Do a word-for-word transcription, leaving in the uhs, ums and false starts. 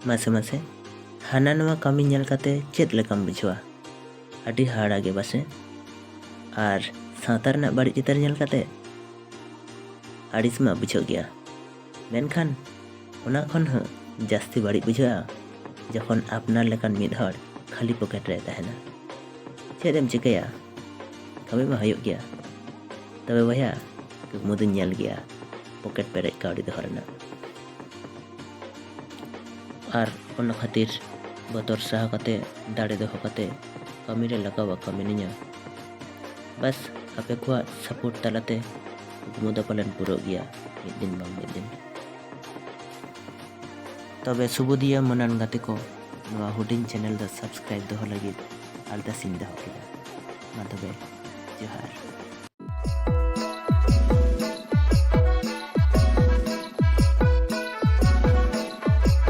ᱢᱟᱥᱮ ᱢᱟᱥᱮ, ᱦᱟᱱᱟ ᱱᱚᱣᱟ ᱠᱟᱹᱢᱤ ᱧᱮᱞ ᱠᱟᱛᱮ ᱪᱮᱫ ᱞᱮᱠᱟᱢ ᱵᱩᱡᱷᱟᱹᱣᱟ? ᱟᱹᱰᱤ ᱦᱟᱦᱟᱲᱟ ᱜᱮ ᱵᱟᱥᱮ? ᱟᱨ ᱥᱟᱶᱛᱟ ᱨᱮᱱᱟᱜ ᱵᱟᱹᱲᱤᱡ ᱪᱤᱛᱟᱹᱨ ᱧᱮᱞ ᱠᱟᱛᱮ ᱟᱹᱲᱤᱥ ᱢᱟ ᱵᱩᱡᱷᱟᱹᱜ ᱜᱮᱭᱟ, ᱢᱮᱱᱠᱷᱟᱱ ᱚᱱᱟ ᱠᱷᱚᱱ ᱦᱚᱸ ᱡᱟᱹᱥᱛᱤ ᱵᱟᱹᱲᱤᱡ ᱵᱩᱡᱷᱟᱹᱜᱼᱟ ᱡᱚᱠᱷᱚᱱ ᱟᱯᱱᱟᱨ ᱞᱮᱠᱟᱱ ᱢᱤᱫ ᱦᱚᱲ ᱠᱷᱟᱹᱞᱤ ᱯᱚᱠᱮᱴ ᱨᱮᱭ ᱛᱟᱦᱮᱱᱟ᱾ ᱪᱮᱫ ᱮᱢ ᱪᱤᱠᱟᱹᱭᱟ, ᱠᱟᱹᱢᱤ ᱢᱟ ᱦᱩᱭᱩᱜ ᱜᱮᱭᱟ᱾ ᱛᱚᱵᱮ ᱵᱚᱭᱦᱟ, ᱠᱩᱠᱢᱩ ᱫᱚᱧ ᱧᱮᱞ ᱜᱮᱭᱟ ᱯᱚᱠᱮᱴ ᱯᱮᱨᱮᱡ ᱠᱟᱹᱣᱰᱤ ᱫᱚᱦᱚ ᱨᱮᱱᱟᱜ᱾ ᱟᱨ ᱚᱱᱟ ᱠᱷᱟᱹᱛᱤᱨ ᱵᱚᱛᱚᱨ ᱥᱟᱦᱟ ᱠᱟᱛᱮ, ᱫᱟᱲᱮ ᱫᱚᱦᱚ ᱠᱟᱛᱮ ᱠᱟᱹᱢᱤ ᱨᱮ ᱞᱟᱜᱟᱣ ᱟᱠᱟ ᱢᱤᱱᱟᱹᱧᱟ᱾ ᱵᱟᱥ, ᱟᱯᱮ ᱠᱚᱣᱟᱜ ᱥᱟᱯᱳᱨᱴ ᱛᱟᱞᱟᱛᱮ ᱠᱩᱠᱢᱩ ᱫᱚ ᱯᱟᱞᱮᱱ ᱯᱩᱨᱟᱹᱜ ᱜᱮᱭᱟ ᱢᱤᱫ ᱫᱤᱱ ᱵᱟᱝ ᱢᱤᱫ ᱫᱤᱱ᱾ ᱛᱚᱵᱮ ᱥᱩᱵᱩᱫᱤᱭᱟᱹ ᱢᱚᱱᱟᱱ ᱜᱟᱛᱮ ᱠᱚ, ᱱᱚᱣᱟ ᱦᱩᱰᱤᱧ ᱪᱮᱱᱮᱞ ᱫᱚ ᱥᱟᱵᱥᱠᱨᱟᱭᱤᱵ ᱫᱚᱦᱚ ᱞᱟᱹᱜᱤᱫ ᱟᱨᱫᱟᱥ ᱤᱧ ᱫᱚᱦᱚ ᱠᱮᱫᱟ᱾ ᱢᱟ ᱛᱚᱵᱮ, ᱡᱚᱦᱟᱨ᱾